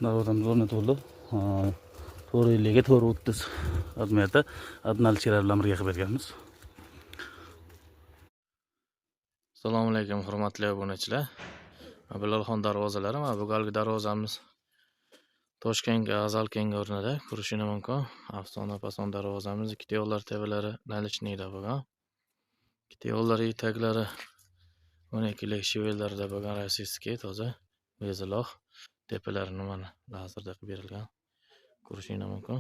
Darvozamiz o'rnatildi. 4,50 ga 4,30 размер da обналичка lar bilan birga qilib berganmiz. Assalomu alaykum, hurmatli obunachilar. Bilalxon darvozalari, mana bu galgi darvozamiz Toshkentga, Azalkenga o'rnida ko'rishini mumkin. Afsona fason darvozamiz, ikkita yo'llar tevalari наличный da bo'lgan. Ikkita yo'llari taglari 12 lik швеллер da bo'lgan, российский, toza, beziloq. Tepalarini mana lazerda qilib berilgan. Ko'rishinglar mumkin.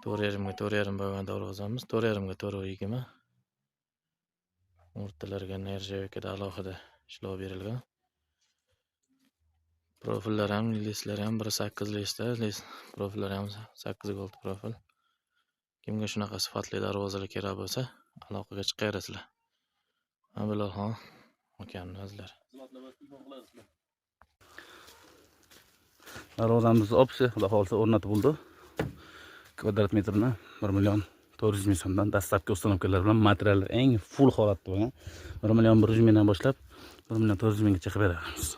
4,5 ga 4,5 bo'lgan darvozamiz, 4,5 ga 4,20. O'rtalariga нержавейка da alohida ishlov berilgan. Profillar ham, лист lari ham 1.8 лист da, лист profillari ham 8,6 profil. Kimga shunaqa sifatli darvozalar kerak bo'lsa, aloqaga chiqaverasizlar. Ha, Bilalxon akamni o'zlari. Darvozamiz общий, xudo xohlasa, o'rnatib bo'ldi. Kvadrat metrini 1 million 400 ming so'mdan, dastlabki установка lar bilan, materiallar eng full holatda bo'lgan. 1 million 100 mingdan boshlab 1 million 400 minggacha qilib beramiz.